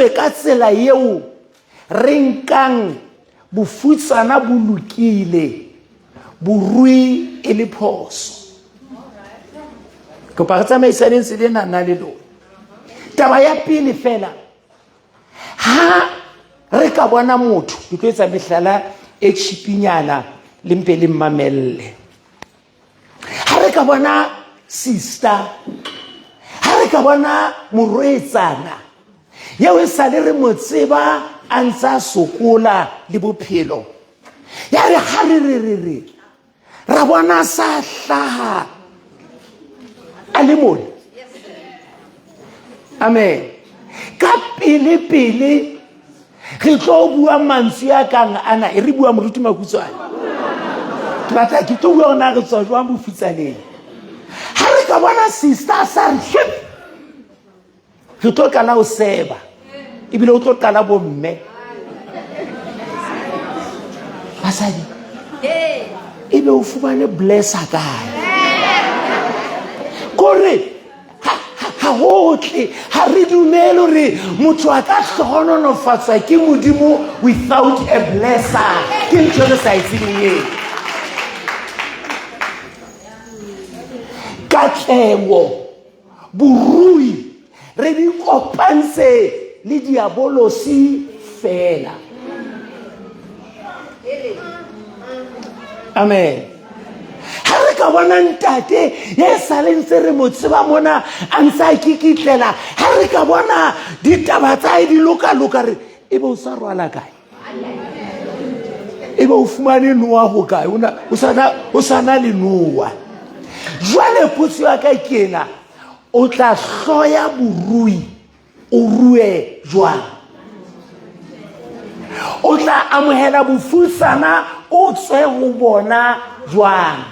tswe ka tsela yeo re nkang bofutsana bo lokile, borui e le phoso. Kopa re tsamaisaneng tsela ena nna le lona. Taba ya pele fela, ha re ka bona motho, ke tlo etsa mehlala e tšhipinyana le mpe le mmamelle. Ha re ka bona sister, ha re ka bona morwetsana yeo e sale re mo tseba a ntse a sokola le bophelo, ya re ha re re re re ra bona sa hlaha a le mone, amen, ka pele pele re tlo bua mantswe a kang ana, e re bua moruti Makutswane, ke batla ke tlo bua gona re tswa jwang bofutsaneng. Ha re ka bona sister sa re hlip, re tlo qala ho seba, ebile o tlo qala bomme basadi, ebe o fumane blesser kae? Kore ha ho tle, ha re dumele hore motho a ka hlohonolofatswa ke Modimo without a blesser. Ke ntho e re sa e tsebeng eo. Katleho, borui re di kopantse le diabolosi fela. Amen. Ha re ka bona ntate ye sa le ntse re mo tseba mona a ntse a kikitlela, ha re ka bona ditaba tsa hae di loka-loka, re ebe o sa rwala kae? Ebe o fumane noa ho kae? O sa na le noa. Jwale potso ya ka ke ena, o tla hloya borui o rue jwang? O tla amohela bofutsana o tswe ho bona jwang?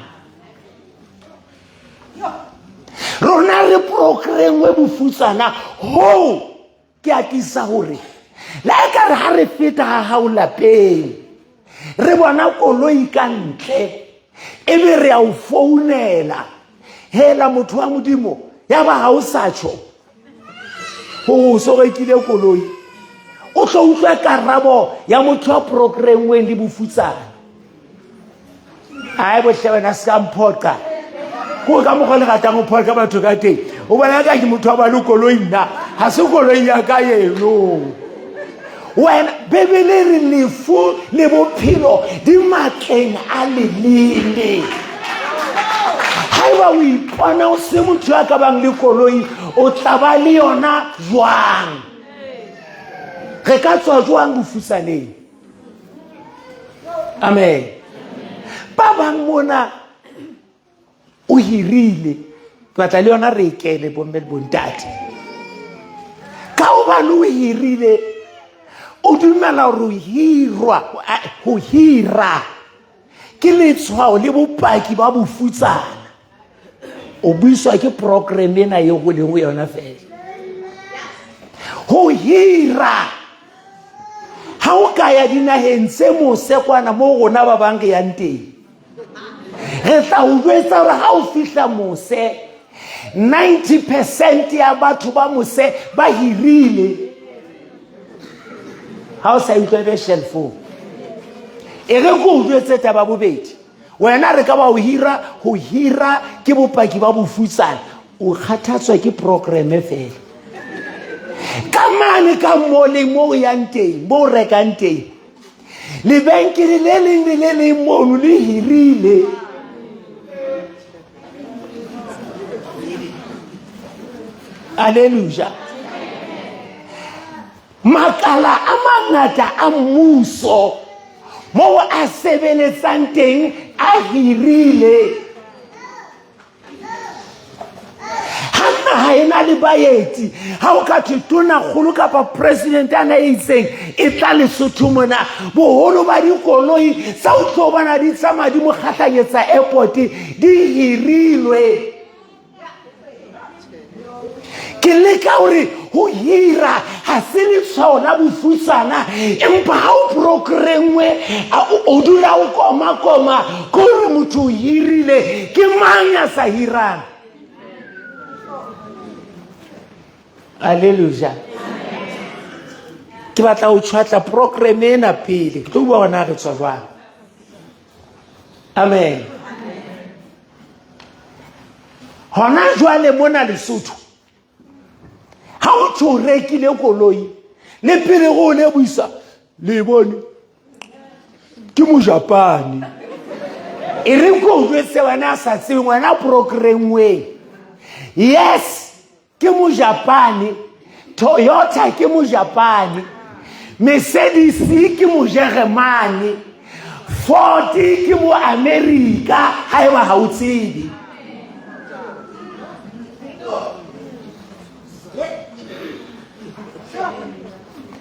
Rona re programwe bofutsana hoo ke atisa hore le ha ekare ha re feta ha hao lapeng re bona koloi ka ntle, ebe re a o founela, hela motho wa Modimo, ya ba ha o sa tjho gore o so rekile koloi, o tlo utlwa karabo ya motho wa programweng le bofutsana. Ai bohle wena se ka mphoqa, ko ka mokgwa le ratang ho phoqa batho ka teng. O bona ka ke motho wa ba le koloi, nna ga se koloi ya ka eno. Wena Bebele re lefu le bophelo di matleng a leleme. Haeba o ipona o se motho ya ka bang le koloi, o tla ba le yona jwang? Re ka tswa jwang bofutsaneng? Amen. Ba bang mona o hirile, ke batla le yona re e kele bomme le bontate, ka hobane o hirile, o dumela hore ho hira ke letshwao le bopaki ba bofutsana. O buiswa ke program ena e go leng go yona fela. Ho hira, ha o ka ya dinaheng tse mose kwana mo rona ba bang re yang teng, re tla o jwetsa hore ha o fihla mose, 90% ya batho ba mose ba hirile. Ha o sa utlwe be shelfong, e re ko o jwetse taba bobedi. Wena re ka ba o hira, ho hira ke bopaki ba bofutsana. O kgathatswa ke programme fela. Ka mane ka moleng mo o yang teng, mo o rekang teng, lebenkele le leng le le leng mono le hirile. Alleluia. Makala a mangata a mmuso moo a sebeletsang teng a hirile. Ha naha e na le baeti, ha o ka thwe tonakgolo kapa president a na e itseng e tla Lesotho mona, boholo ba dikoloi tsa o tlo bona di tsamaya di mo kgahlanyetsa airport di hirilwe. Ke leka hore ho hira ha se letshwao la bofutsana, empa ha o programwe o dula o koma-koma ke hore motho o hirile. Ke mang ya sa hirang? Alleluia. Ke batla ho tjhwatla program ena pele, ke tlo bua hona re tswa jwang. Amen. Hona jwale mona Lesotho, ha o tho rekile koloi le pele go o leboisa le bone ke mojapane e re ko jwetse wena a sa tsebeng wena programweng. Yes, ke mojapane. Toyota ke mojapane, Mercedes ke mojeremane, Ford ke mo Amerika. Ha eba ha o tsebe,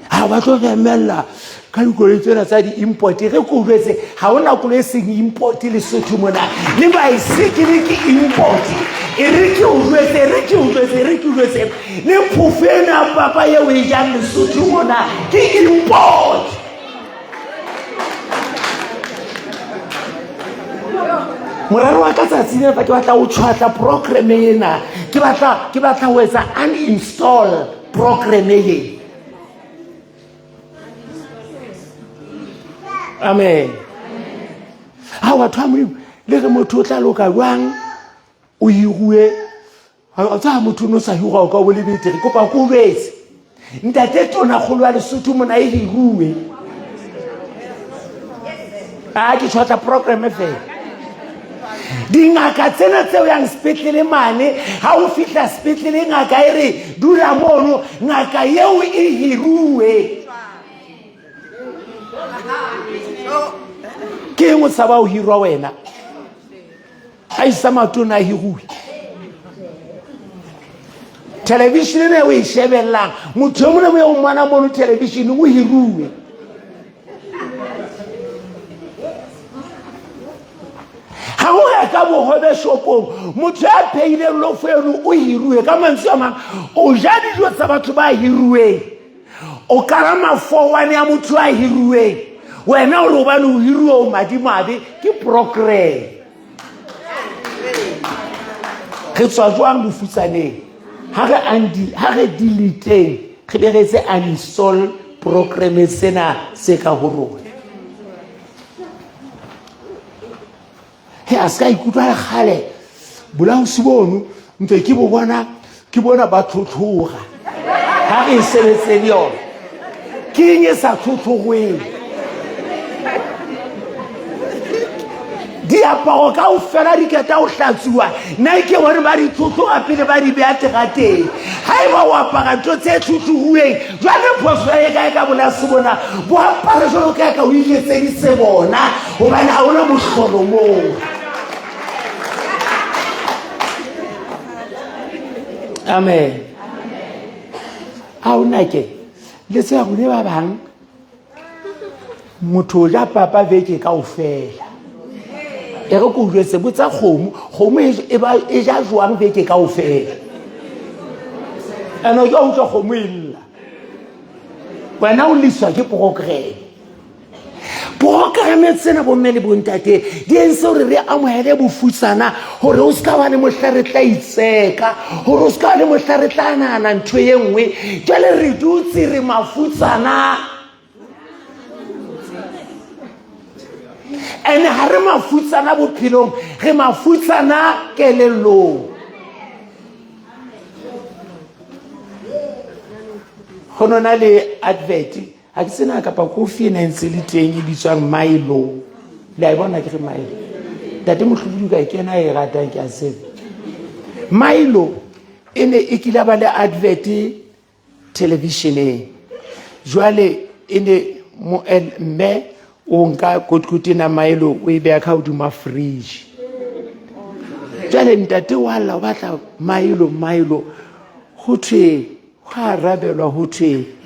ha ba tlo re emella ka dikoloi tsena tsa di-import. Re ko jwetse, ga ona koloi e seng import Lesotho mona, le baesekele ke import. E re ke o jwetse, e re ke o jwetse, e re ke o jwetse, le phofo ena papa eo e jang Lesotho mona ke import. Morero wa ka tsatsi lena, ke batla ho tshwatla program ena, ke batla ho etsa uninstall program e. Amen. Ha batho ba Modimo le re motho o tla loka jwang o hirue? Tsa motho o ne o sa hirwa o ka bo le betere. Kopa ko betse ntate tonakgolo ya Lesotho mona e hirue. A ke tshwatla program fela. Dingaka tsena tseo yang sepetlele mane, ha o fihla sepetlele ngaka e re dula mono, ngaka eo e hirue. Ke eng o tshaba ho hirwa wena? A isa matona a hiruwe. Television ena o e shebellang, motho e mongwe le o mmona mono televisioneng o hiruwe. Ga o reka bogobe shopong, motho ya pheileng lofo eno o hiruwe. Ka mantswe a mang, o ja dijo tsa batho ba hiruweng, o kalama fowane ya motho a hiruweng. Wena o re obane o hiruwe o madimabe. Ke program. Re tswa jwang bofutsaneng? Ha re deleteng, re be re etse uninstall program sena se ka ho rona. He a se ka ikutlwa le kgale bolaosi bono ntse ke bo bona, ke bona ba tlhotlhora. Ha re e sebetse le yona, ke eng e sa tlhotlhorweng? Diaparo ka ofela di qeta ho hlatsuwa, nna ke bone ba di tlhotlhora pele ba di beya terateng. Ha eba o apara ntho tse tlhotlhoruweng, jwale phoso e kae ka bolase bona? Bo apare jwalo ka ka o iketseditse bona, hobane ha hona mohlolo moo. Amen. Ha ona ke le tseba rone ba bang, motho o ja papa veke kaofela. E re ko jwetse, botsa kgomo, kgomo e ja jwang veke kaofela? Ene o ka utlwa kgomo e lla. Wena o liswa ke program. Program tsena, bomme le bontate, di entse gore re amohele bofutsana, gore o seka wa le mohla re tla itseka, gore o seka wa le mohla re tla nahana ntho e nngwe. Jwale re dutse re mafutsana, and ha re mafutsana bophelong, re mafutsana kelellong. Go nona le advert, ga ke tsena kapa kofi e ne ntse le teng e bitswang Milo. Le a e bona? Ke re Milo, ntate Motlhobodu ka e kena e ratang, ke a tseba Milo e ne e kile ba le advert televisioneng. Jwale e ne mme o nka kotikoti ena Milo, o e beya ka hodima fridge. Jwale ntate wa lla, o batla Milo, Milo. Ho thwe go arabelwa, ho thwe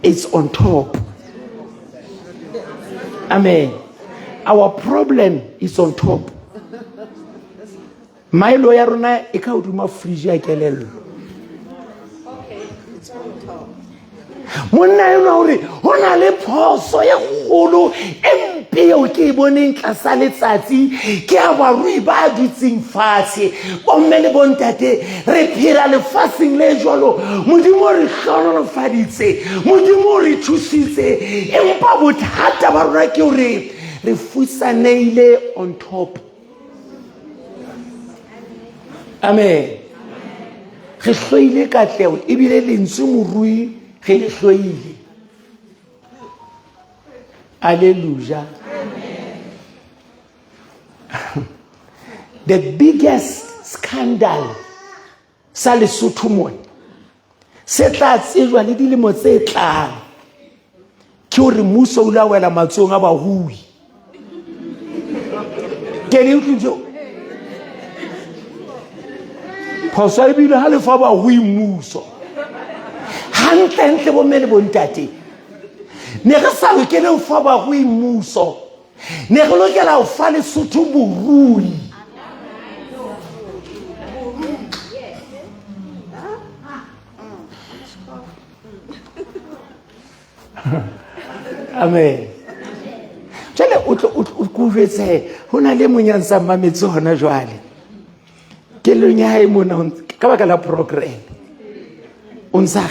it's on top. Amen. Our problem is on top. Milo ya rona e ka hodima fridge ya kelello. Monna enwa hore ho na le phoso e kgolo e. mpe eo ke e boneng tlasa letsatsi ke ya barui ba dutseng fatshe. Bomme le bontate, re phela lefatsheng le jwalo. Modimo o re hlohonolofaditse, Modimo o re thusitse, empa bothata ba rona ke hore re futsanehile on top. Amen. Re hloile katleho ebile lentswe morui re le hloile. Alleluia. The biggest scandal sa Lesotho mona se tla tsejwa le dilemo tse tlang ke hore mmuso o ile a wela matsohong a barui. Ke le utlwile tseo? Phoso ebile ha le fa barui mmuso. Hantlentle bomme le bontate, ne re sa lokele ho fa barui mmuso, ne re lokela ho fa Lesotho borui. Amen. Jwale o tlo o ko jwetse ho na le mong ya ntsang mametse hona jwale. Kelong ya hae mona ka baka la program. O ntsa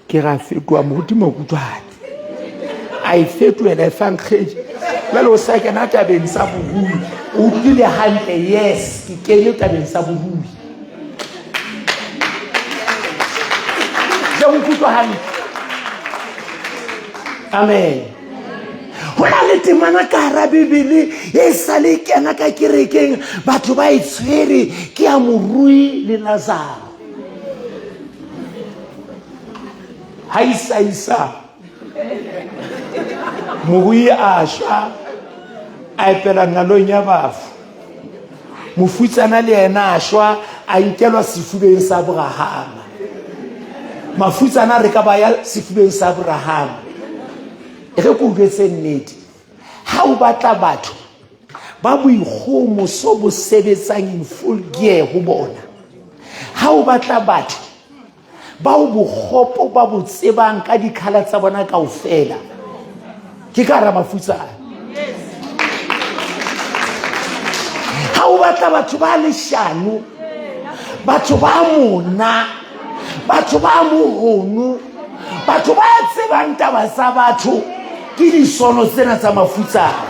ke ra fetoha moruti Mokutwane. A e fetohela e fang kgedi. Jwale o sa kena tabeng sa borui. O utlwile hantle, yes, ke kene tabeng sa borui. Ke nkutlwa hantle. Amen. Ho na le temana ka hara Bibele e sa le kena ka kerekeng, batho ba e tshwere, ke ya morui le Lazaro. Ha isa isa morui a shwa, a epela nalong ya bafu. Mofutsana le yena a shwa, a nkelwa sefubeng sa Abrahama. Mafutsana re ka ba ya sefubeng sa Abrahama. E re ke o jwetse nnete, ha o batla batho ba boikgohomoso bo sebetsang in full gear ho bona, ha o batla batho bao bokgopo ba bo tsebang ka dikhala tsa bona kaofela, ke ka hara mafutsana. Ha o batla batho ba leshano, batho ba mona, batho ba mohono, batho ba tsebang taba tsa batho, ke disono tsena tsa mafutsana.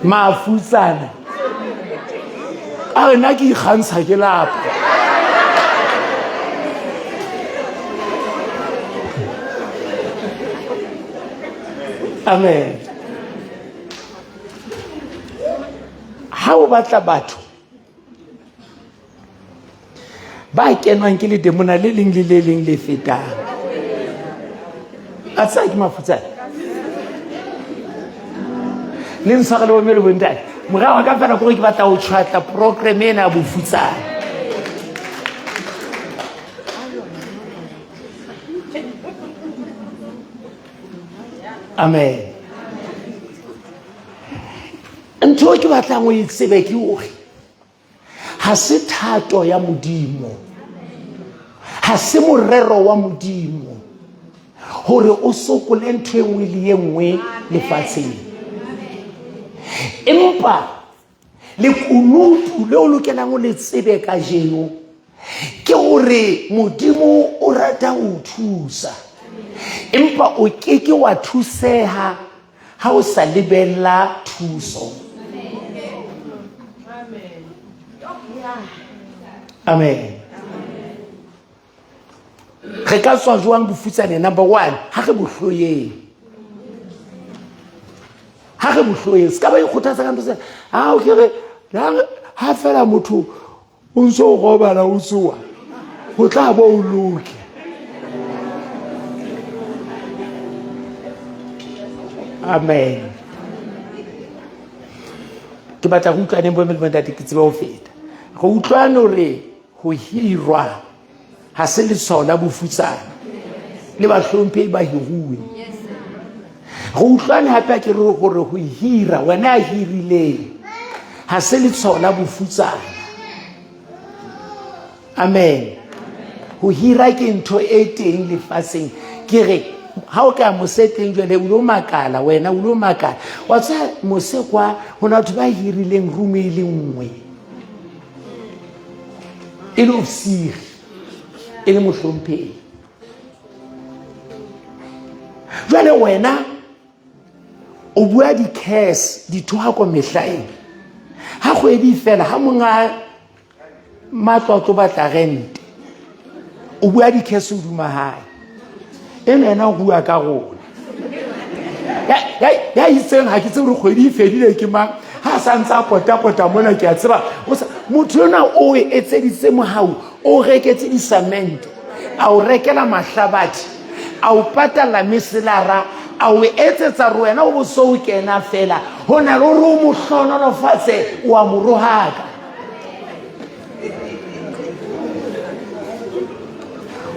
Mafutsana a re nna ke ikgantsha ke lapa. Amen. Ha o batla batho ba kenwang ke ledemona le leng le le leng le fetang, a tsaya ke mafutsana. Le ntshware le bomme le bontate, morao wa ka fela kore ke batla ho tshwatla program ena ya bofutsana. Amen. Ntho e ke batlang o e tsebe ke hore ha se thato ya Modimo, ha se morero wa Modimo hore o sokole ntho e nngwe le e nngwe lefatsheng. Empa lekunutu le o lokelang o le tsebe kajeno ke hore Modimo o rata ho o thusa, empa o ke ke wa thuseha ha o sa lebella thuso. Amen. Re ka tswa jwang bofutsaneng? Number one, ha re bohloyeng. Ha re bohloyeng, se ka ba ikgothatsa ka ntho tsena. Ha o ke re, ha fela motho o ntse o robala o tsoa, ho tla bo o loke. Amen. Ke batla go utlwaneng bomme le bontate, ke tsebe ho feta. Re utlwane hore ho hirwa ha se letshwao la bofutsana, le bahlomphehi ba hiruwe. Re utlwane hape a ke re hore ho hira, wena ya hirileng, ha se letshwao la bofutsana. Amen. Ho hira ke ntho e teng lefatsheng. Ke re ha o ka mose teng jwale o lo makala wena, o lo makala. Wa tseba mose kwa ho na batho ba hirileng room e le nngwe. E le ofisiri, e le mohlomphehi. Jwale wena o bua di-curse, dithohako mehla ena. Ha kgwedi e fela, ha monga matlo a tlo batla rente, o bua di-curse hodima hae. Eno yena o bua ka rona. Ya itseng ha ke tsebe hore kgwedi e fedile ke mang, ha a sa ntse a potapota mona, ke a tseba. Motho enwa o etseditse mohau, o reketse disamente, a o rekela mahlabathe, a o patalla meselara, a o etsetsa re wena o bo so o kena fela, ho na le hore o mo hlohonolofatse, o a mo rohaka.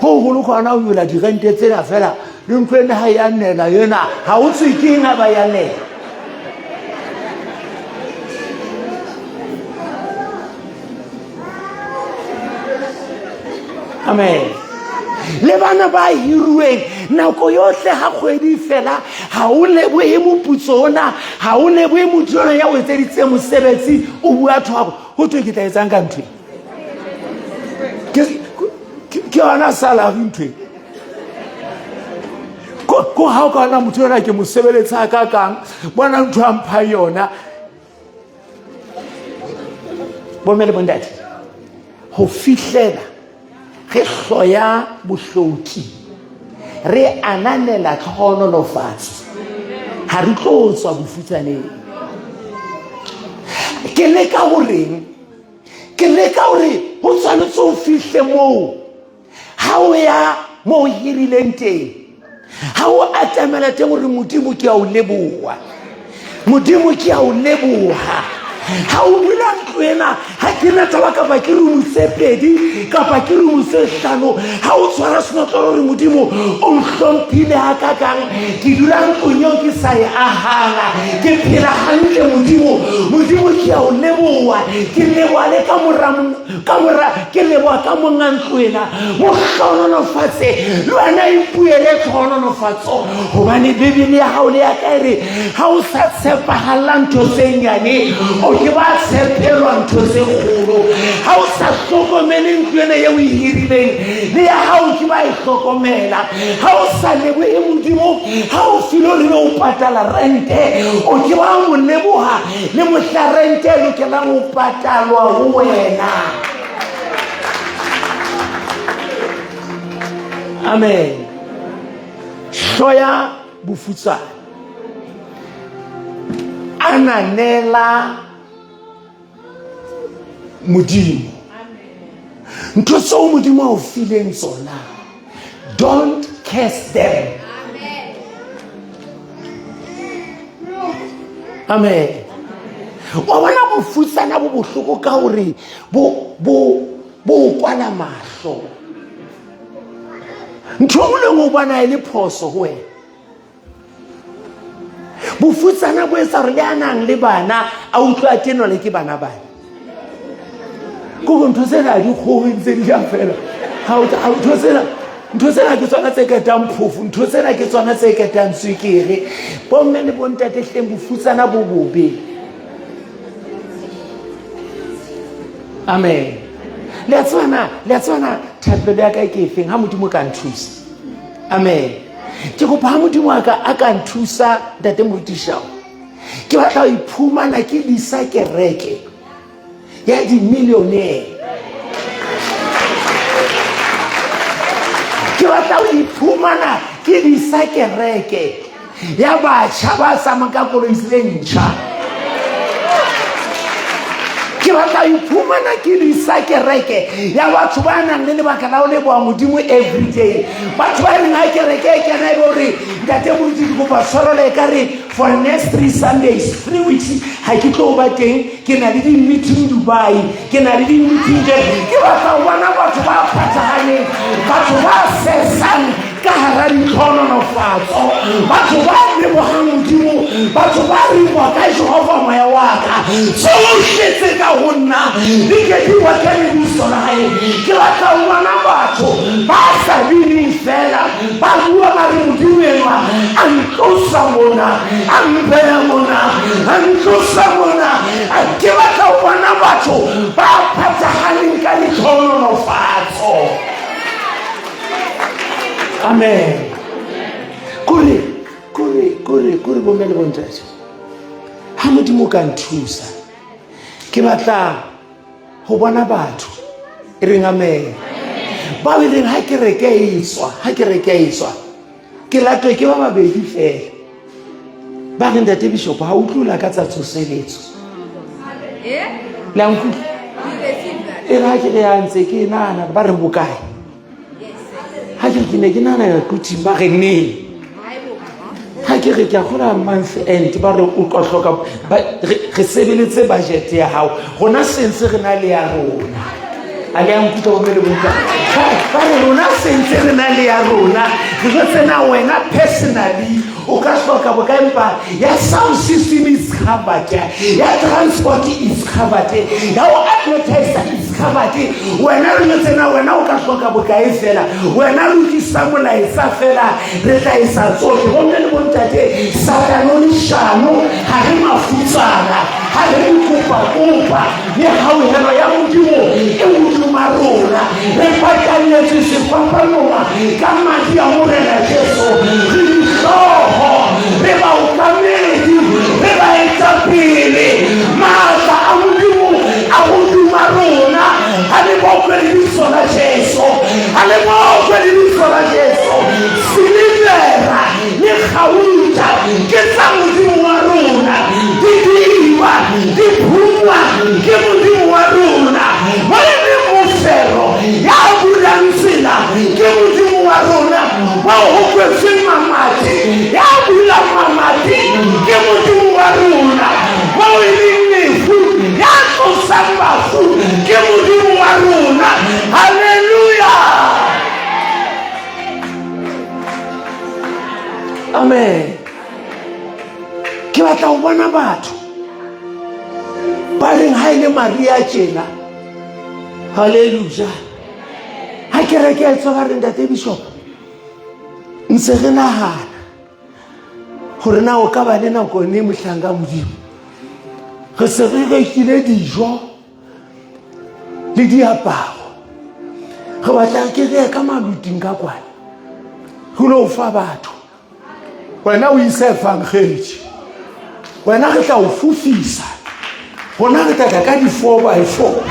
Ho holo ka hona ho yola dirente tsena fela, le ntho ena ha ya nela ena, ha o tswe ke eng ha ba ya nela. Amen. Le bana ba hiruweng nako yohle ha kgwedi fela, ha o lebohe moputso ona, ha o lebohe motho ona ya o etseditseng mosebetsi, o bua thohako. Ho thwe ke tla etsang ka ntho e? Ke yona salary ntho e. Ko ha o ka bona motho ona ke mo sebeletsa ka kang, bona ntho a mpha yona. Bomme le bontate, ho fihlela re hloya bohloki, re ananela tlhohonolofatso, ha re tlo tswa bofutsaneng. Ke leka ho reng? Ke leka hore ho tshwanetse ho fihle moo ha o ya moo o hirileng teng, ha o atamela teng hore Modimo ke a o leboha, Modimo ke a o leboha. Ha o dula ntlo ena, ha ke na taba kapa ke room tse pedi kapa ke room tse hlano, ha o tshwara senotlolo hore Modimo o nhlomphile hakakang, ke dula ntlong eo ke sa e ahanga, ke phela hantle Modimo, Modimo ke a o leboha, ke leboha le ka mora ka mora, ke leboha ka monga ntlo ena, mo hlohonolofatse le wena, ipuele tlhohonolofatso, hobane Bibele ya hao le ya ka e re ha o sa tshepahalla ntho tse nyane, o ke ba tshepelwa ntho tse kgolo. Ha o sa hlokomele ntlo ena eo o e hirileng, le ya hao ke ba e hlokomela. Ha o sa lebohe Modimo, ha o filwe hore ebe o patala rente, o ke wa mo leboha le mohla rente e lokelang ho patalwa ho wena. Amen. Hloya bofutsana, ananela Modimo. Ntho tseo Modimo a o fileng tsona, don't curse them. Amen. Wa bona bofutsana bo bohloko ka hore bo kwala mahlo. Ntho e nngwe le nngwe o bona e le phoso ho wena. Bofutsana bo etsa hore le a nang le bana a utlwe a tenwa le ke bana bana. Ke hore ntho tsena ha di kgoge ntse di ja fela. Ha o ha ntho tsena, ntho tsena ke tsona tse ketang phofo, ntho tsena ke tsona tse ketang tswekere. Bomme le bontate hleng bofutsana bo bobe. Amen. Le a tseba na, le a tseba na thapelo ya ka ke efeng ha Modimo ka nthusa. Amen. Ke kopa ha Modimo a ka a ka nthusa ntate Moruti Shao. Ke batla ho iphumana ke disa kereke ya di-millionaire. Ke batla ho iphumana ke disa kereke ya batjha ba tsamayang ka koloi tse ntjha. Ke batla ho iphumana ke disa kereke ya batho ba nang le lebaka la ho leboha Modimo everyday. Batho ba reng ha kereke e kena e be hore ntate Moruti ke kopa tshwarelo e ka re for the next 3 Sundays, 3 weeks ha ke tlo ba teng, ke na le di-meeting Dubai, ke na le di-meeting tje. Ke batla ho bona batho ba phathahaneng, batho ba sesang. ka hara ditlhohonolofatso. Batho ba lebohang Modimo, batho ba reng boka Jehova moya wa ka, tsohle tse ka ho nna di ke di boke lebitso la hae. Ke batla ho bona batho ba sa bineng feela, ba bua ba re Modimo enwa a ntlosa mona, a mpeya mona, a ntlosa mona. Ke batla ho bona batho ba phathahaneng ka ditlhohonolofatso. Amen. Kore, kore, kore, kore bomme le bontate. Ha Modimo o ka nthusa, ke batla ho bona batho e reng amen. Ba e reng ha kereke e tswa, ha kereke e tswa, ke latwe ke ba babedi fela. Ba re ntate bishop ha utlwe la ka tsa tsoseletso. Le a nkutlwa? E re ha ke re ya ntse ke nahana ba re bokae? Ha ke re ke ne ke nahana ya quthing ba re neng? Ha ke re ke a kgola month end ba re o tlo hloka re sebeletse budget ya hao. Rona sentse re na le ya rona. A le a nkutlwa bomme le bontate? Ba re rona sentse re na le ya rona. Re jwetse na wena personally o ka hloka boka empa ya sound system is covered, ya transport is covered, ya ho advertise is covered. Wena re jwetse na wena o ka hloka bokae fela, wena lokisa molaetsa fela, re tla etsa tsohle. Bomme le bontate, Satane o leshano, ha re mafutsana, ha re dikopakopa, mehauhelo ya Modimo e hodima rona. Re patalletswe sefapanong ka madi a Morena Jesu. Re dihlooho, re baokamedi, re baetapele. Matla a Modimo a hodima rona. Ha le bokwe lebitso la Jesu, ha le bokwe lebitso la Jesu. Silivera le kgauta ke tsa Modimo wa rona, di diwa, di phungwa ke Modimo wa rona. Mo e leng mofero ya bulang tsela ke Modimo wa rona, mo ho kwetsweng mamati ya bulang mamati ke Modimo wa rona, mo e leng lefu ya tlosang bafu ke Modimo wa rona. Haleluya! Amen. Ke batla ho bona batho ba reng ha e le Maria tjena. Haleluya. Ha kereke e tswa ba reng ntate bishop, ntse re nahana gore na o ka ba le nako ne mohlanka Modimo. Re se re rekile dijo le diaparo, re batla ke re ye ka maluting ka kwana re lo fa batho. Wena o ise evangeli, wena re tla o fofisa, rona re tla tla ka di-four by four,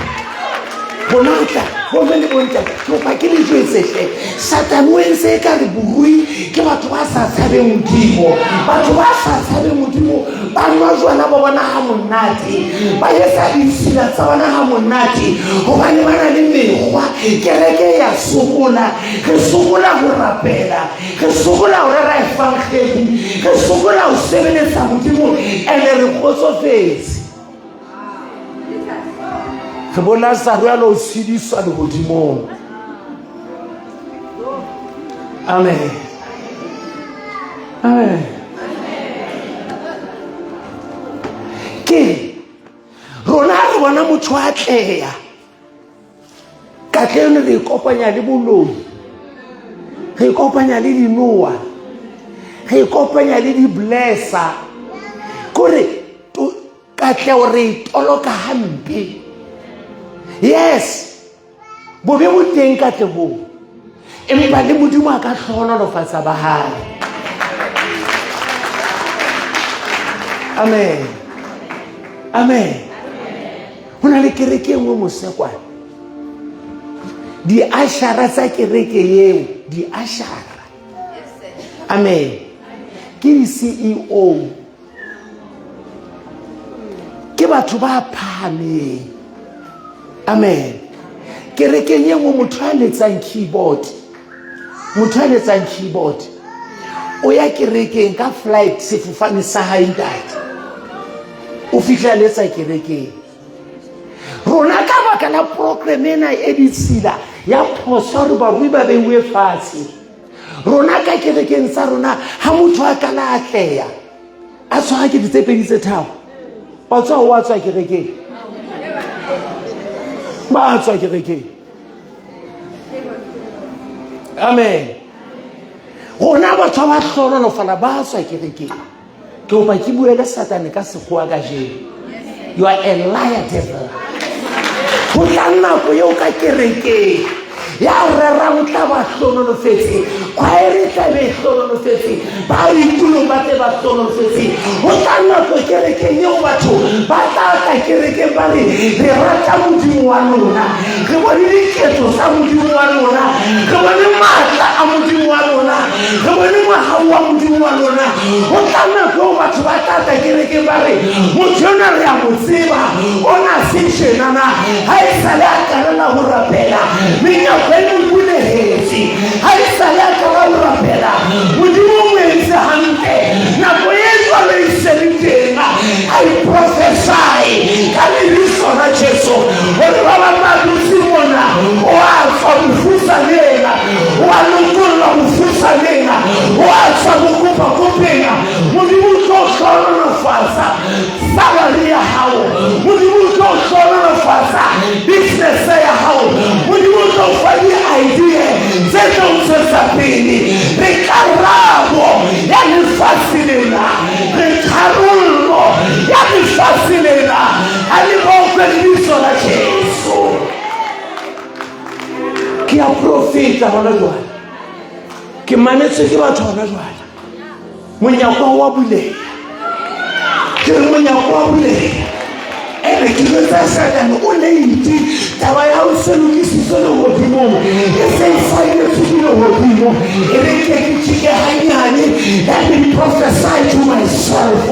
rona re tla gomme le bontate. Ke kopa ke le jwetse hle, Satane o entse e ka re borui ke batho ba sa tshabeng Modimo. Batho ba sa tshabeng Modimo ba nwa jwala ba bona ha monate, ba etsa ditshila tsa bona ha monate, gobane ba na le mekgwa. Kereke ya sokola, re sokola ho rapela, re sokola ho rera evangeli, re sokola ho sebeletsa Modimo, ene re kgotsofetse. Re bo Lazaro ya lo tshediswa lehodimong. Amen. Amen. Ke rona re bona motho a atleha, katleno re ikopanya le boloi, re ikopanya le dinoa, re ikopanya le di-blesser. Kore katlego re e toloka hampe. Yes, bobe bo teng katlehong, empa le Modimo a ka hlohonolofatsa ba hae. Amen. Amen. Ho na le kereke e nngwe mosekwane, diashara tsa kereke eo, diashara. Amen. Ke di-CEO, ke batho ba phahameng. Amen. Kerekeng e nngwe motho a letsang keyboard, motho a letsang keyboard o ya kerekeng ka flight, sefofane sa hae ntate, o fihla letsa kerekeng. Rona ka baka la program ena e ditshila ya phoso gore barui ba beiwe fatshe, Rona ka kerekeng tsa rona ha motho a ka la atleha a tshwara kete tse pedi tse tharo, wa tswa wa tswa kerekeng, ba tswa kerekeng. Amen. Rona batho ba hlohonolofala ba tswa kerekeng. Ke kopa ke bue le Satane ka sekgowa kajeno. You are a liar, devil. Ho tla nako eo ka kerekeng ya rerang o tla ba hlohonolofetse, khwaere e tla be e hlohonolofetse, ba ditulong ba tle ba hlohonolofetse. Ho tla nako kerekeng eo batho ba tla tla kerekeng ba re, re rata Modimo wa lona, re bone diketso tsa Modimo wa lona, re bone matla a Modimo wa lona, re bone mohau wa Modimo wa lona. Ho tla nako eo batho ba tla tla kerekeng ba re, motho enwa re a mo tseba, o na se tjenana, ha e sale a qalella ho rapela, menyako e mo bulehetse. Ha e sale a qala ho rapela, Modimo o mo entse hantle. Nako e jwalo e se le teng. I prophesy ka lebitso la Jesu hore ba bang ba dutse mona, o a tswa bofusaneng, o a lokollwa bofusaneng, o a tswa bokopakopeng. Modimo o tlo hlohonolofatsa salary ya hao, Modimo o tlo hlohonolofatsa business ya hao, Modimo o tlo fa di-idea tse tlo ntshetsa pele. Re karabo ya lefatshe lena, re tharollo ya lefatshe lena. Ha le bokwe lebitso la Jesu. Ke a profeta hona jwale, ke mametswe ke batho hona jwale. Monyako wa buleha, ke re monyako wa buleha. Ene ke jwetsa Satane o late. Taba ya hao se lokisitswe lehodimong, e se e saenetswe ke lehodimo. E re ke ke tjeke hanyane. Let me prophesy to myself.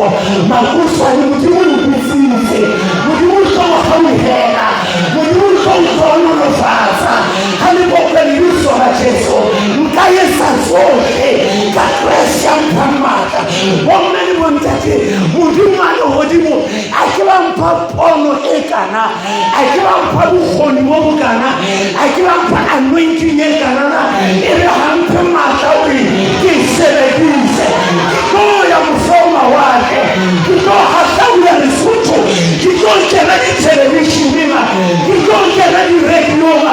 Makuswane, Modimo o bitsitse, Modimo o tlo o hauhela, Modimo o tlo o hlohonolofatsa. Ha le bokwe lebitso la Jesu. Nka etsa tsohle ka Kreste ya mphang matla. Bomme le bontate, Modimo a lehodimo a ke ba mpha pono e kana, a ke ba mpha bokgoni bo bokana, a ke ba mpha anointing e kanana, e re ha mphe matla hore ke e sebedise. Ke tlo ya mose ho mawatle, ke tlo hahlaula Lesotho, ke tlo kena dithelevisheneng, ke tlo kena diradiong,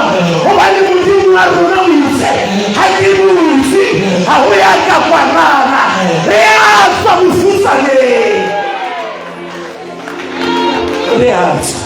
hobane Modimo wa rona o itse, ha ke butse ha ho ya ka kwanana. Re a tswa bofutsaneng, re a tswa.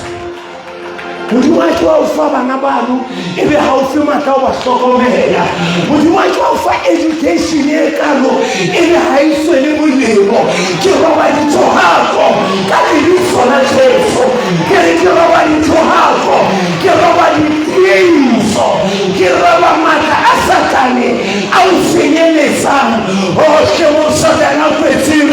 Modimo a ke wa o fa bana bano, e be ha o fe matla o ba hlokomela. Modimo a ke wa o fa education e kalo, e be ha e tswele molemo. Ke roba dithohako ka lebitso la Jesu. Ke re ke roba dithohako, ke roba ditiiso, ke roba matla a Satane a o senyeletsang hohle mo Satane a kwetseng.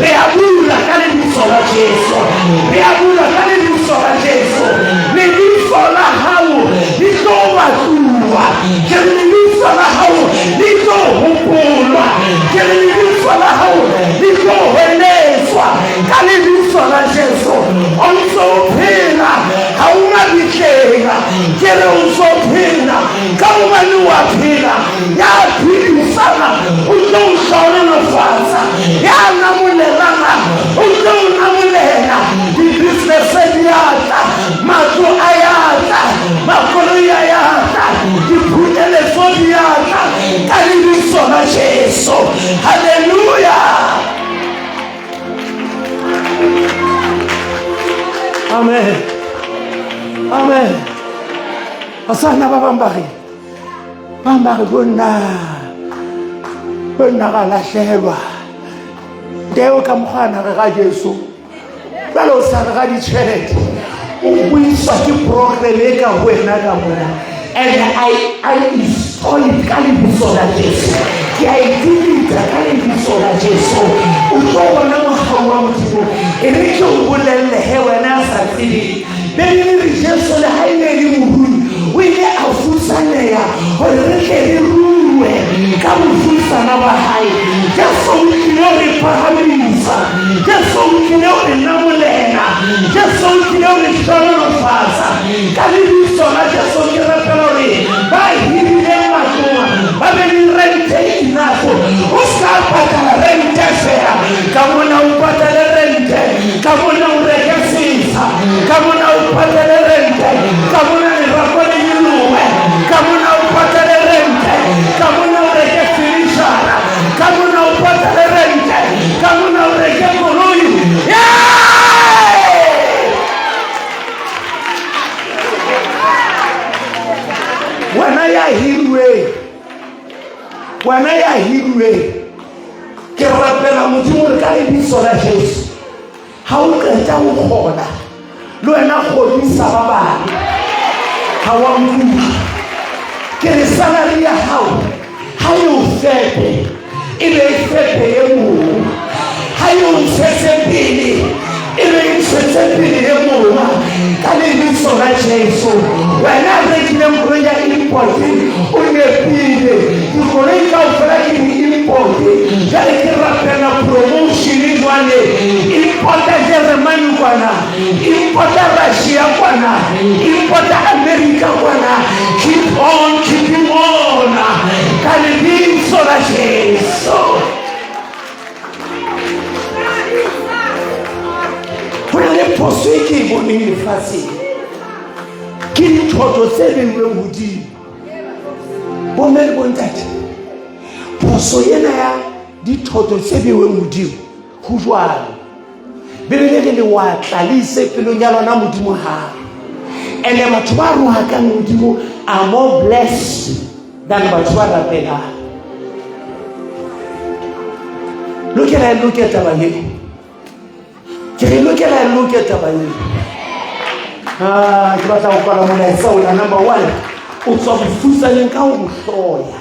Re a bula ka lebitso la Jesu, re a bula ka lebitso la Jesu. Lebitso la hao le tlo batluwa, ke re lebitso la hao le tlo hopolwa, ke re lebitso la hao le tlo hweletswa ka lebitso la Jesu. O ntso o phela, ha o mabitleng, ke re o ntso o phela ka hobane wa phela. Ya phedisana o tlo o hlohonolofatsa, ya namolelana o tlo o namolela. Di-business di a tla, matlo a ya tla, makoloi a ya tla, diphuteletso di a tla ka lebitso la Jesu. Halleluja. Amen, amen. Basana ba bang ba re, bang ba re bo nna, bo nna ra lahlehelwa. Deo ka mokgwa re ga Jesu, jwale o sa re ga ditjhelete, o buiswa ke program e ka ho wena ka mona. And I install it ka lebitso la Jesu. Ke a e delete ka lebitso la Jesu. O tlo bona mohau wa Modimo. E re ke o bolelle he wena a sa tsebeng. Bibele e re Jesu le ha e ne e le morui, o ile a futsaneha hore re tle re rue ka bofutsana ba hae. Jesu o tlile ho re phahamisa, Jesu o tlile ho re namolela, Jesu o tlile ho re hlohonolofatsa. Ka lebitso la Jesu ke rapela hore ba hirileng matlong ba be le rente enough. patale rente ka mona lerako le nyolohe ka mona o patale rente ka mona o reke fenishara ka mona o patale rente ka mona o reke koloi. Wena ya hiruweng, wena ya hiruweng, ke rapela Modimo re ka lebitso la Jesu, ha o qeta ho kgona le wena kgodisa ba bang. Ha wa nkutlwa? Ke re salary ya hao ha e o fepe, e be e fepe e mong. Ha e o ntshetse pele, e be e ntshetse pele e mong ka lebitso la Jesu. Wena a rekileng koloi ya import, o nepile. Dikoloi kaofela ke di-import. Jwale ke rapela promotion. Jwale importa Jeremane kwana, importa Russia kwana, importa America kwana. Keep on keeping on ka lebitso la Jesu. Ho na le phoso e ke e boneng lefatsheng, ke dithoto tse beilweng hodimo. Bomme le bontate, phoso ena ya dithoto tse beilweng hodimo ho jwalo. Bibele re lewatla le ise pelong ya lona Modimo hape. Ene batho ba rohakang Modimo are more blessed than batho ba rapelang. Lokela e loke taba eo. Ke re lokela e loke taba eo. Ah, ke batla ho kwala molaetsa ona. Number one, o tswa bofutsaneng ka ho bohloya.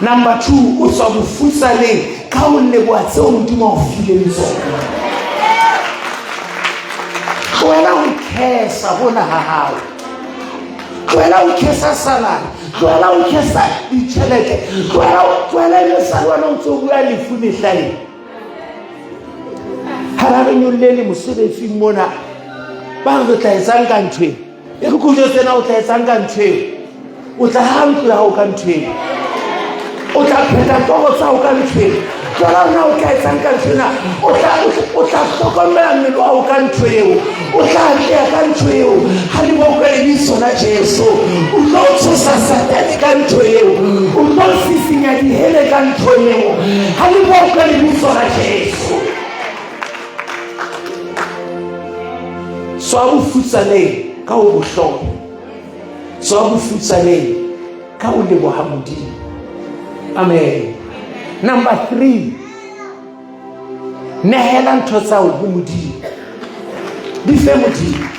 Number two, o tswa bofutsaneng ka ho leboha tseo Modimo a o fileng tsona. Tlohela ho khesa hona ha hao. Tlohela ho khesa salary, tlohela ho khesa ditjhelete, tlohela e le sa le wena o ntse o bua lefu mehlaeng. Ha ba re nyollele mosebetsing mona, ba re re tla etsang ka ntho eo? E re ko jwetse na o tla etsang ka ntho eo? O tla ha ntlo ya hao ka ntho eo, o tla phetha toro tsa hao ka ntho eo. Tlola na o tla etsang ka ntho ena? O tla hlokomela mmele wa hao ka ntho eo, o tla atleha ka ntho eo. Ha le bokwe lebitso la Jesu. O tlo tshosa Satane ka ntho eo, o tlo sisinya dihele ka ntho eo. Ha le bokwe lebitso la Jesu. Tswa bofutsaneng ka ho bohlokwa, tswa bofutsaneng ka ho leboha Modimo. Amen. Number three, nehela ntho tsa ho Modimo, di fe Modimo.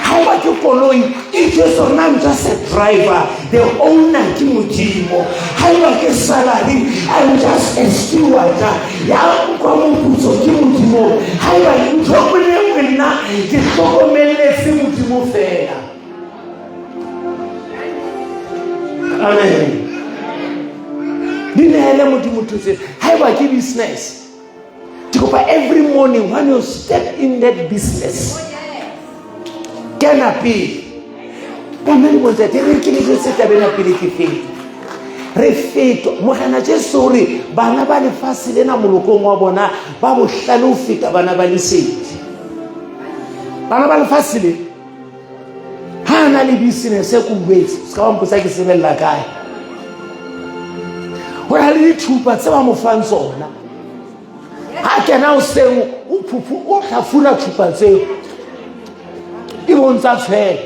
Ha o ke koloi, e Jesu rona, I'm just a driver, the owner ke Modimo. Ha eba ke salary, I'm just a steward, ya nkwa moputso ke Modimo. Ha eba ntho e le nngwe, nna ke hlokomelletse Modimo fela. Amen. Di nehele Modimo ntho tse. Ha eba ke business, ke kopa every morning when you step in that business, kena pele. Bomme le bontate, re ke le jwetse taba ena pele ke feta. Re fetwa Morena Jesu o re bana ba lefatshe lena molokong wa bona ba bohlale ho feta bana ba lesedi. Bana ba lefatshe le ha a na le business e ko boetse se ka ba mpotsa ke sebella kae. Ho na le dithupa tse ba mo fang tsona. Ha kena hoseng o phuphu o hlafuna thupa tseo, e bontsa tshwele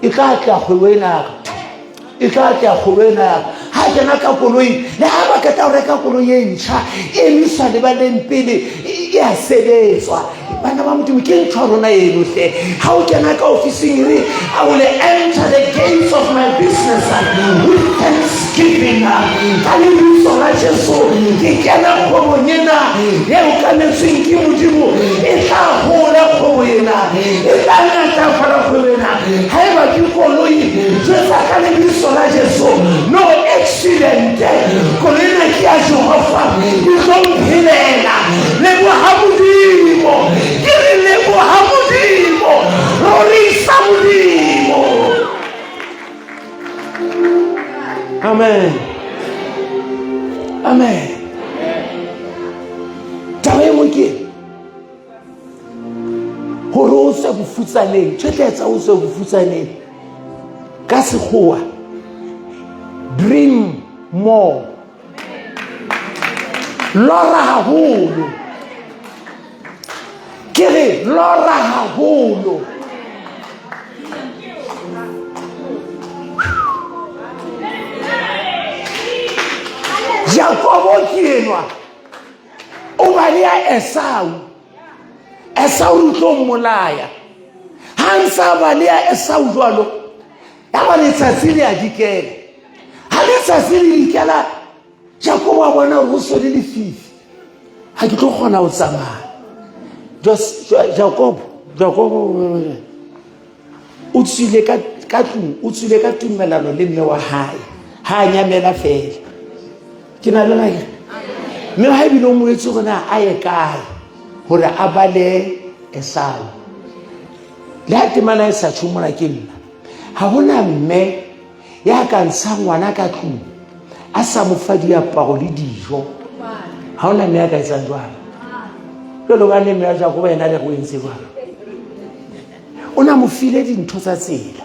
e tla tla kgwebo ena ya ka, e tla tla kgwebo ena ya ka. Ha kena ka koloi, le ha ba qeta ho reka koloi e ntjha, e emiswa lebaleng pele e a sebetswa. Bana ba Modimo, ke ntho ya rona eno hle. Ha o kena ka ofising, e re I will enter the gates of my business with thanksgiving. Ka lebitso la Jesu ke kena kgwebong ena e okametsweng ke Modimo. E tla hola kgwebo ena, e tla ngatafala kgwebo ena. Ha eba ke koloi, jwetsa ka lebitso la Jesu, no accident. Koloi ena ke ya Jehova, e tlo mphelela. Leboha Modimo, ke re leboha Modimo, rorisa Modimo. Amen, amen. Taba e nngwe ke gore o bofutsaneng, ntho e tla etsa o tswe bofutsaneng ka sekgowa, dream more, lora haholo. Ke re lora haholo. Jakobo ke enwa o balea Esau. Esau re tlo mmolaya. Ha ntse a balea Esau jwalo, ya ba letsatsi le a dikela. Ha letsatsi le dikela, Jakobo a bona gore go so le lefifi, ga ke tlo kgona go tsamaya. Jakobo o tswile ka tlung, o tswile ka tumelano le mme wa hae, ha a nyamela fela. Ke na le lona mme ha ebile o mo etse gore na a ye kae gore a bale Esau. Le ha temana e sa tjho mona ke nna, ha hona mme ya ka ntshang ngwana ka tlung a sa mo fa diaparo le dijo. Ha hona mme ya ka etsang jwalo. Jwale hobane mme wa Jakobo yena le re o entse jwalo, o na mo file dintho tsa tsela.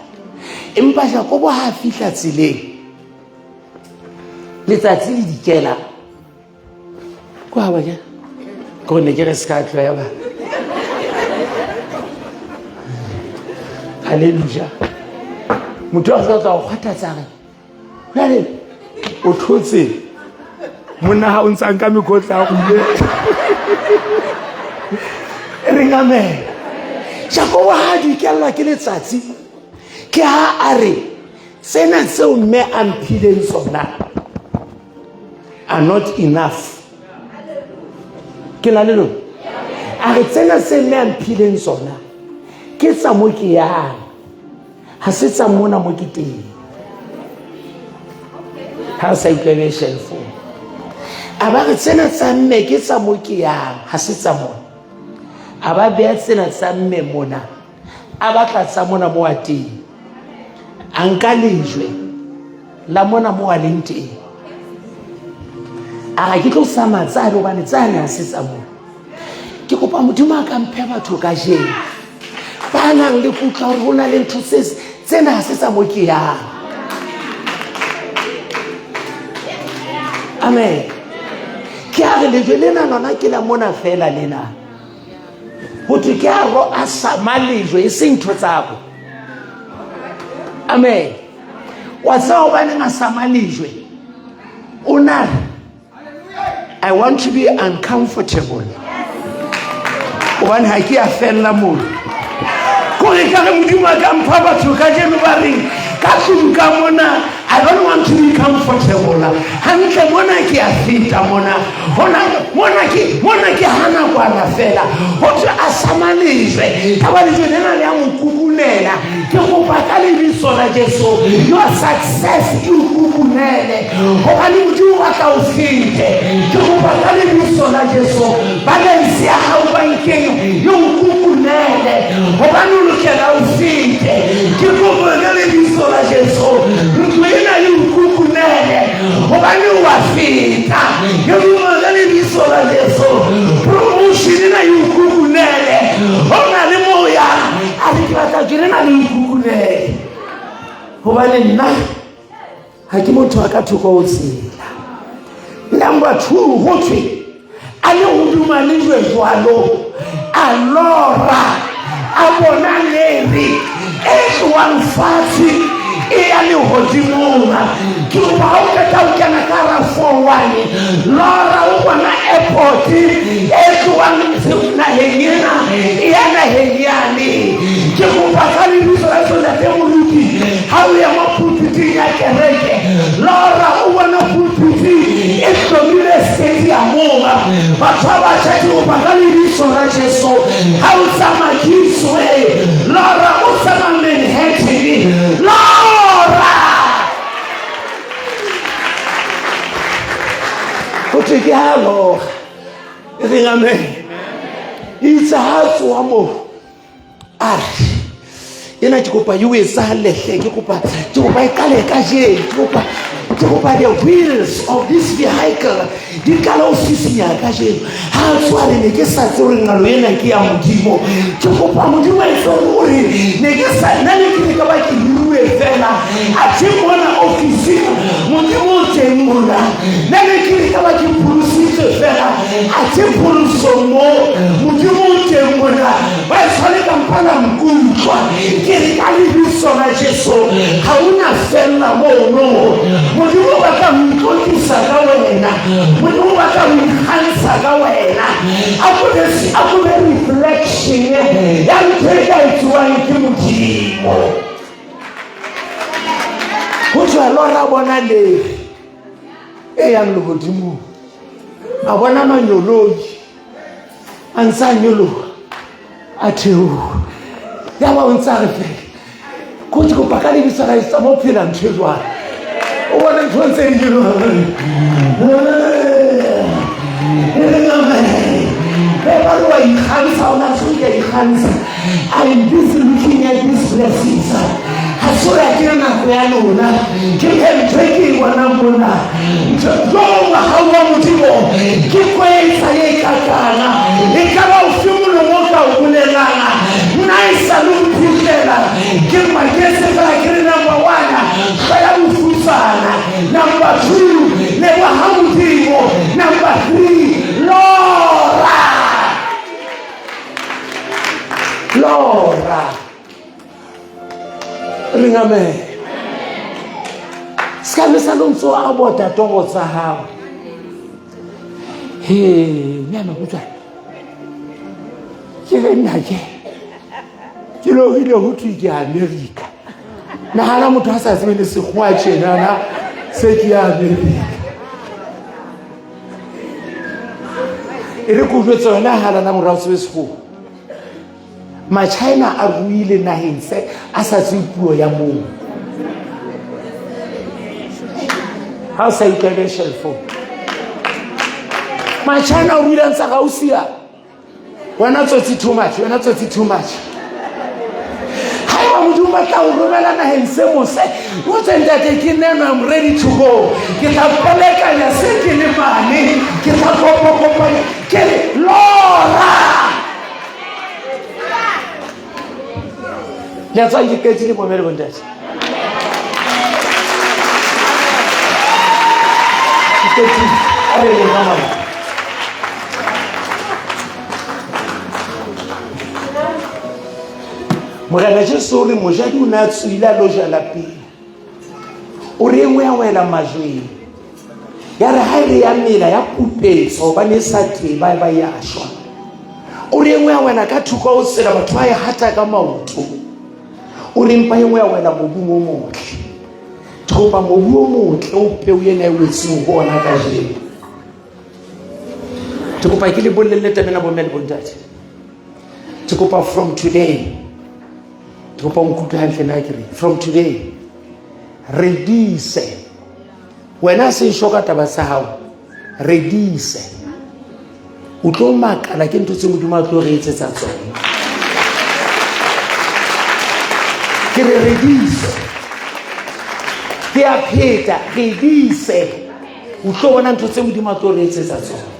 Empa Jakobo ha a fihla tseleng, letsatsi le dikela kwa ba ke ko ne ke re se ka tloya ba. Haleluja. Motho a tla go kgothatsa re jale o thotse monna ga o ntsang ka mekotla a gole re ngamela. Jakobo ha a dikelelwa ke letsatsi, ke ha a re tsena tseo mme a mphileng tsona are not enough. Ke na le lona. A re tsena tse mme a mphileng tsona ke tsa mo ke yang, ha se tsa mona mo ke teng. Ha o sa utlwele shelfong. A ba re tsena tsa mme ke tsa mo ke yang, ha se tsa mona. A ba beha tsena tsa mme mona, a batla tsa mona mo a teng. A nka lejwe la mona mo a leng teng, a re ke tlo sama tsane hobane tsane ha se tsa mona. Ke kopa Modimo a ka mphe batho kajeno ba nang le kutlwa hore ho na le ntho tsena ha se tsa mo ke yang. Amen. Ke a re lejwe lena lona ke la mona fela lena. Ho thwe ke a ro a sama lejwe e seng ntho tsabo. Amen. Wa tseba hobaneng a sama lejwe? O na re, I want to be uncomfortable. Hobane ha ke a fella moo. Kore ka re Modimo a ka mpha batho kajeno ba reng ka tlung ka mona, I don't want to be comfortable. Hantle mona ke a feta mona. Hona mona ke hana kwana fela. Ho thwe a sama lejwe. Ka ba lejwe lena le a mo kukunela. Ke kopa ka lebitso la Jesu, your success e o kukunele. Hobane Modimo o batla o fete. Ke kopa ka lebitso la Jesu, balance ya hao bankeng e o kukunele. Hobane o lokela o fete. Ke kopa ka lebitso la Jesu, ntlo ena e o kukunele. Hobane o a feta. Ke kopa ka lebitso la Jesu, promotion ena e o kukunele. Ho na le moya, a re ke batla ke lena le o kukunele. Hobane nna ha ke motho a ka thoko ho tsela. Number 2, ho thwe a le hoduma lejwe jwalo, a lora, a bona lere e tlohang fatshe e ya lehodimong. Ke kopa ha o qeta ho kena ka hara 4-1, lora o bona airport e tlohang naheng ena e ya naheng yane. Ke kopa ka lebitso la Jesu, Ntate Moruti, ha o ya mo pulpiting ya kereke, lora o bona pulpiti e hlomile stadiumong. Batho ba batjha, ke kopa ka lebitso la Jesu, ha o tsamaya Kingsway, lora o tsamaya Manhattan, lora ho thwe ke ha lora. E reng amen. Itse ha tsoha moo, a re ena ke kopa e o etsahalle hle, ke kopa e qale kajeno, ke kopa. Ke kopa the wheels of this vehicle di qala ho sisinya kajeno. Ha a tsoa re ne ke sa tsebe hore ngalo ena ke ya Modimo. Ke kopa Modimo a etse hore ne ke sa nna ne ke ne ka ba ke hiruwe fela. Athe mona ofising Modimo o teng mona. Nna ne ke re ka ba ke pholositswe fela. Athe pholosong mo Modimo o teng mona. Ba e tshwane ka mpa la nkutlwa. Ke re ka lebitso la Jesu ga o na fella mono. Modimo o batla ho itlotlisa ka wena. Modimo o batla ho ikgantsha ka wena. A ko be a ko be reflection ya ntho e ka etsuwang ke Modimo. Ho tswa lora bona lere e yang lehodimong. A bona manyoloi a ntse a nyoloha a theoha ya ba o ntse a re fela ko ke kopa ka lebitso la etsa mo phela ntho e jwalo o bone ntho ntse di nyoloha ba re wa ikgantsha o na se ka ikgantsha. I'm busy looking at these blessings. Ha se gore ke nako ya lona ke ntho e ke e bonang mona jo mogau wa modimo ke kwetsa e kakana e ka ba ofe molomo o ka o bolelang nna e sa le mphitlhela ke maketse fela ke re number one tlho ya bofutsana number two leboga modimo number three lora lora reng amen se ka be sa lo ntse o a bota toro tsa gago he mme a makutswana ke re nna ke ke logile go thwe ke america nagana motho a sa tsebe le sekgowa tjenana se ke ya america e re ko jwetse yona halana morago tsebe sekgowa Machina a ruile naheng se a sa tsebe puo ya moo. Ha o sa utlwa shelfong. Machina a ruile a ntse ga o sia. Wena tsotsi too much, wena tsotsi too much. Haeba Modimo batla ho romela naheng se mose, o tse ntate ke neno, I'm ready to go. Ke tla pelekanya se ke le mane, ke tla kopokopanya, ke re lora. Le a tswa ke qetile bomme le bontate. Ke qetile. A re leng ka mama. Morena Jesu o re mojadi o ne a tswile a lo jala pele. O re e nngwe ya wela majweng. Ya re ha e re ya mela ya pupetsa hobane e sa teba e ba ya shwa. O re e nngwe ya wela ka thoko ho tsela batho ba e hata ka maoto. O re mpa e nngwe ya wela mobung o motle. Ke kopa mobu o motle o peo ena e wetseng ho ona kajeno. Ke kopa ke le bolelle taba ena bomme le bontate. Ke kopa from today. Ke kopa o nkutlwe hantle na ke re from today re dise wena se sho ka taba tsa hao re dise o tlo makala ke ntho tse modimo a tlo re etsetsa tsona ke re re dise ke a pheta re dise o tlo bona ntho tse modimo a tlo re etsetsa tsona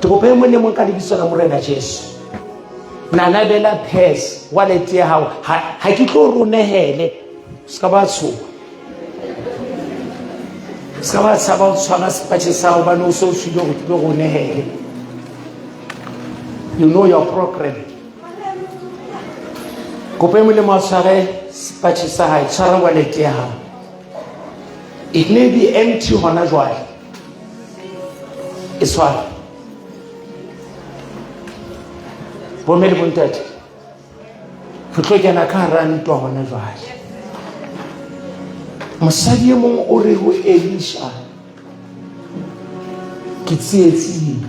ke kopa e mong le mong ka lebitso la morena jesu nanabela purse wallet ya gago ga ke tlo ronegele se ka ba tshoga se ka ba tshaba go tshwara sepatšhe sa gobane o se o tshwile gore ke tlo ronegele. You know your program. Kopa e molemo a tshware sepatšhe sa gae, tshwara wallet ya gago. It may be empty gona jwale, e tshware. Bomme le bontate, re tlo kena ka hara ntwa gona jwale. Mosadi e mong o re ho Elisha, ke tsietsing,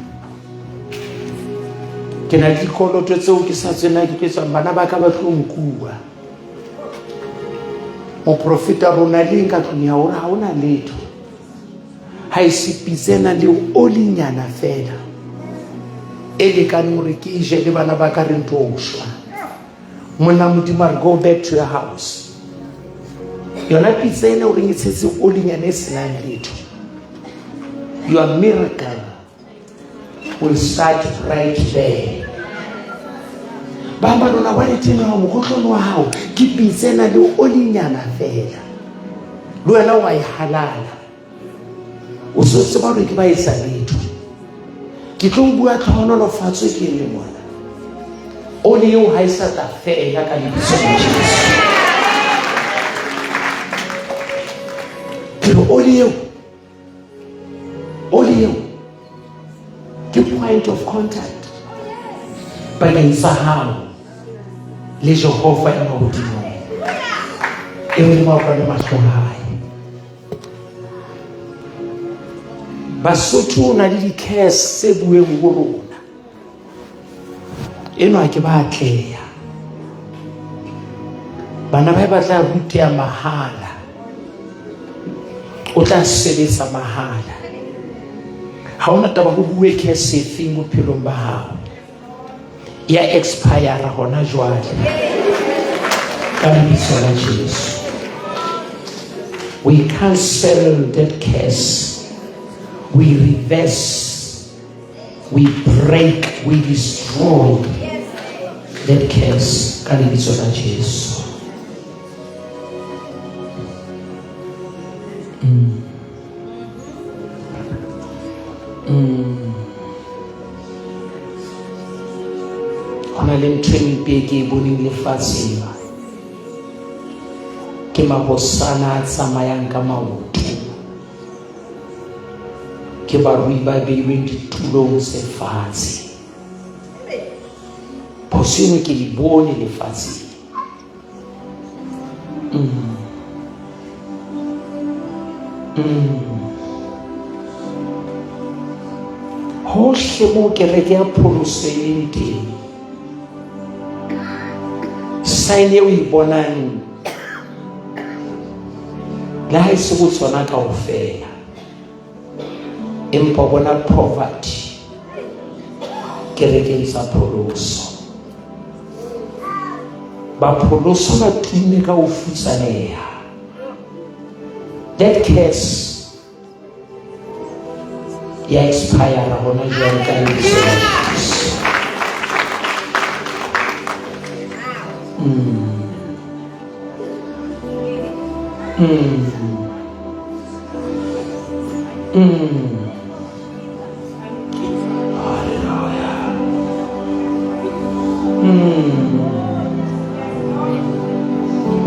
ke na le dikoloto tseo ke sa tsena ke tswang, bana ba ka ba tlo nkuwa. Moprofeta rona le ka tlung ya hore ha hona letho ha e se pitse ena le olinyana fela e lekaneng hore ke e je le bana ba ka re ntho shwa. Monna Modimo a re go back to your house. Yona pitsa ena o reng e tshetse olinyana e senang letho, your miracle will start right there. Ba ba lona walleteng ya gago, mokotlong wa gago ke pitsa ena le olinyana fela, le wena wa e halala, o se tseba gore ke ba etsa letho. Ke tlo bua tlhohonolofatso ke eme mona, oli eo ha e sa tla fela ka lebitso la Jesu. Ke re oli eo, oli eo ke point of contact bakeng sa hao le Jehova ya mahodimong, e Modimo a kwale mahlo hae. Basotho o na le di-curse tse bueng ho rona, enwa ke ba atleha, bana ba ba tla ruteha mahala, o tla sebetsa mahala. Ha ona taba ho bue curse efeng bophelong ba hao, ya expire hona jwale ka lebitso la Jesu. We cancel that curse, we reverse, we break, we destroy that curse ka lebitso la Jesu. Ho na le ntho e mpe e ke e boneng lefatsheng, ke mahosana a tsamayang ka maoto, ke barui ba beilweng ditulong tse fatshe. Phoso eno ke e bone lefatsheng. Hohle moo kereke ya pholoso e leng teng, sign eo e bonang le ha e se bo tsona kaofela, empa bona poverty kerekeng tsa pholoso. Bapholoso ba tumme ka ho futsaneha. That curse ya expire hona jwale ka lebitso la Jesu.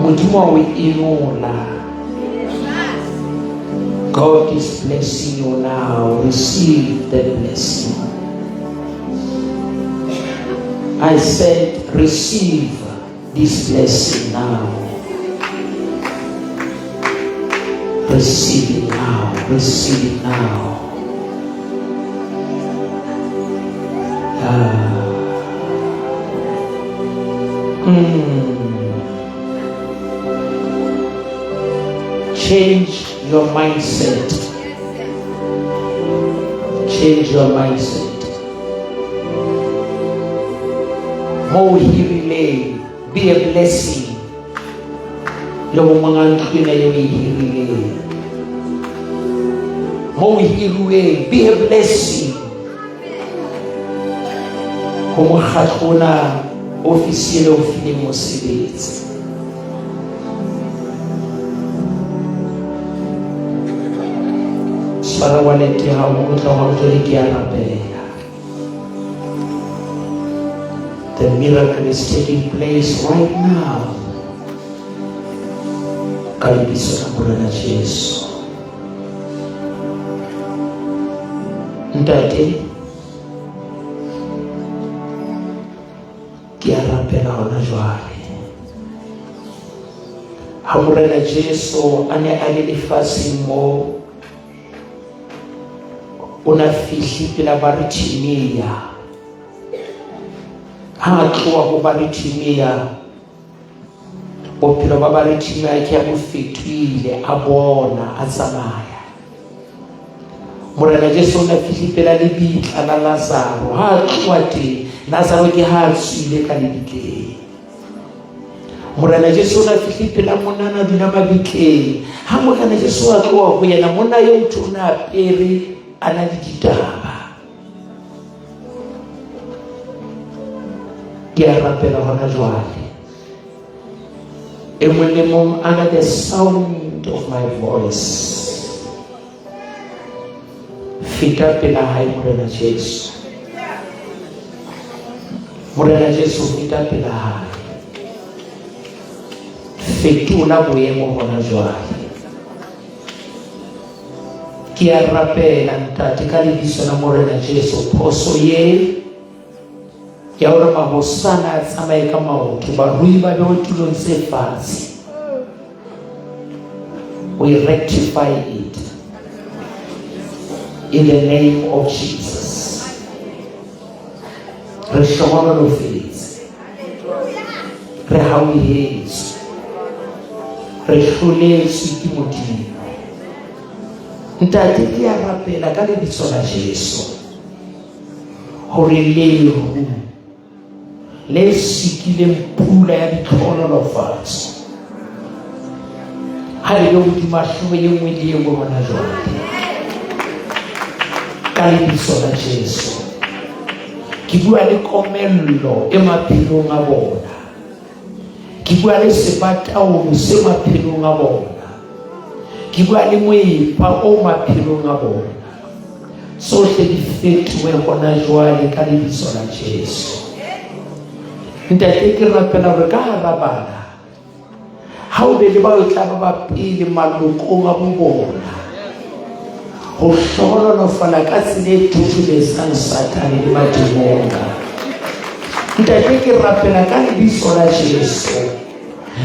Modimo wa o enola. God is blessing you now. Receive the blessing. I said, receive this blessing now. Receive it now. Receive it now. Change your mindset. Change your mindset. Mo hirileng, be a blessing. Le mo monga ntlo ena eo e hirileng. Mo hiruweng, be a blessing. Ho mokgatlo ona, ofisi ele o fileng mosebetsi. Tshwara wallet ya hao, mokotla wa hao, jwale ke a rapela. The miracle is taking place right now. Ka lebitso la Morena Jesu. Ntate, ke a rapela hona jwale. Ha Morena Jesu a ne a le lefatsheng mo, o na fihli pela Bartimea. Ha a tloha ho Bartimea, bophelo ba Bartimea ke a bo fetohile, a bona, a tsamaya. Morena Jesu o ne a fihli pela lebitla la Lazaro. Ha a tloha teng, Lazaro ke ha a tswile ka lebitleng. Morena Jesu o ne a fihle pela monna a dula mabitleng. Ha Morena Jesu a tloha ho yena, monna eo thwe o ne a apere a na le ditaba. Ke a rapela hona jwale. E mong le mong under the sound of my voice. Feta pela hae Morena Jesu. Morena Jesu feta pela hae. Fetola boemo hona jwale. Ke a rapela ntate ka lebitso la Morena Jesu phoso ye ya hore mahosana a tsamaye ka maoto barui ba bewe tulong tse fatshe. We rectify it in the name of Jesus. Re hlohonolofetse, re hauhetswe, re hloletswe ke Modimo. Ntate, ke a rapela ka lebitso la Jesu hore leru le sikileng pula ya ditlhohonolofatso ha le be hodima hlooho e nngwe le e nngwe hona jwale ka lebitso la Jesu. Ke bua le komello e maphelong a bona, ke bua le sepataolo se maphelong a bona, ke bua le moepa o maphelong a bona. Tsohle di fetohe hona jwale ka lebitso la Jesu. Ntate, ke rapela hore ka hara bana ha o be le bao e tla ba ba pele malokong a bo bona ho hlohonolofala ka tsela e thothometsang Satane le mademona. Ntate, ke rapela ka lebitso la Jesu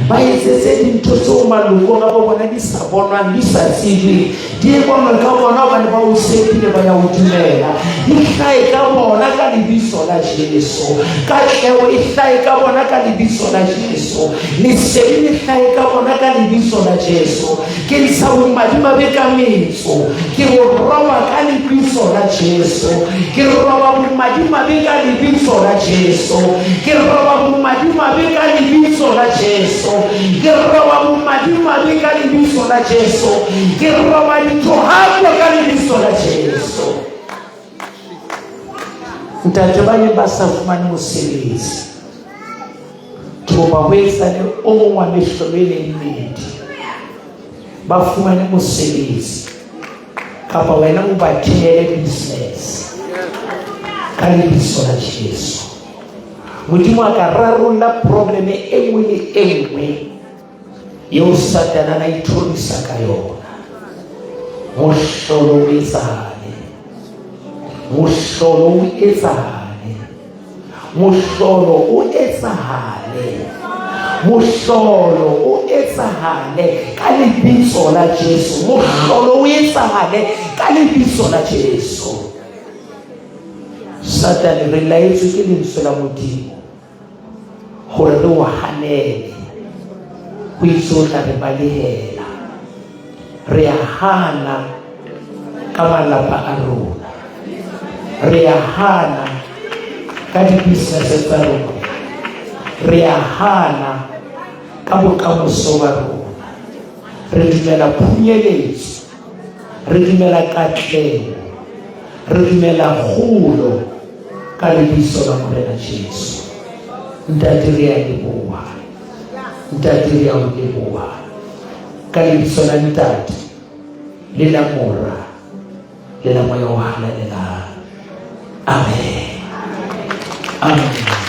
ba etsetse dintho tseo malokong a bo bona di sa bonwang di sa tsejweng di e bonwe ka bona hobane ba o tshepile ba ya o dumela di hlae ka bona ka lebitso la Jesu katleho e hlae ka bona ka lebitso la Jesu lesedi le hlae ka bona ka lebitso la Jesu ke ntsha bomadimabe ka metso ke bo roba ka lebitso la Jesu ke roba bomadimabe ka lebitso la Jesu ke roba bomadimabe ka lebitso la Jesu ke roba bomadimabe ka lebitso la Jesu ke roba dithohako ka lebitso la Jesu ntate ba neng ba sa fumane mosebetsi ke kopa ho etsane o mong wa mehlolo e leng mmedi ba fumane mosebetsi kapa wena o ba thehele business ka lebitso la Jesu. Modimo a ka rarolla probleme e nngwe le e nngwe eo Satane a na ithorisa ka yona. Mohlolo o etsahale, mohlolo o etsahale, mohlolo o etsahale, mohlolo o etsahale ka lebitso la Jesu. Mohlolo o etsahale ka lebitso la Jesu. Satane re laetswe ke lentswe la Modimo hore re o hanele ho itse o tla re balehela. Re a hana ka malapa a rona, re a hana ka di-business tsa rona, re a hana ka bokamoso ba rona. Re dumela phunyeletso, re dumela katleho, re dumela kgolo ka lebitso la Morena Jesu. Ntate re a leboha, Ntate re a o leboha ka lebitso la Ntate le la Mora le la Moya o Halalelang. Amen. Amen.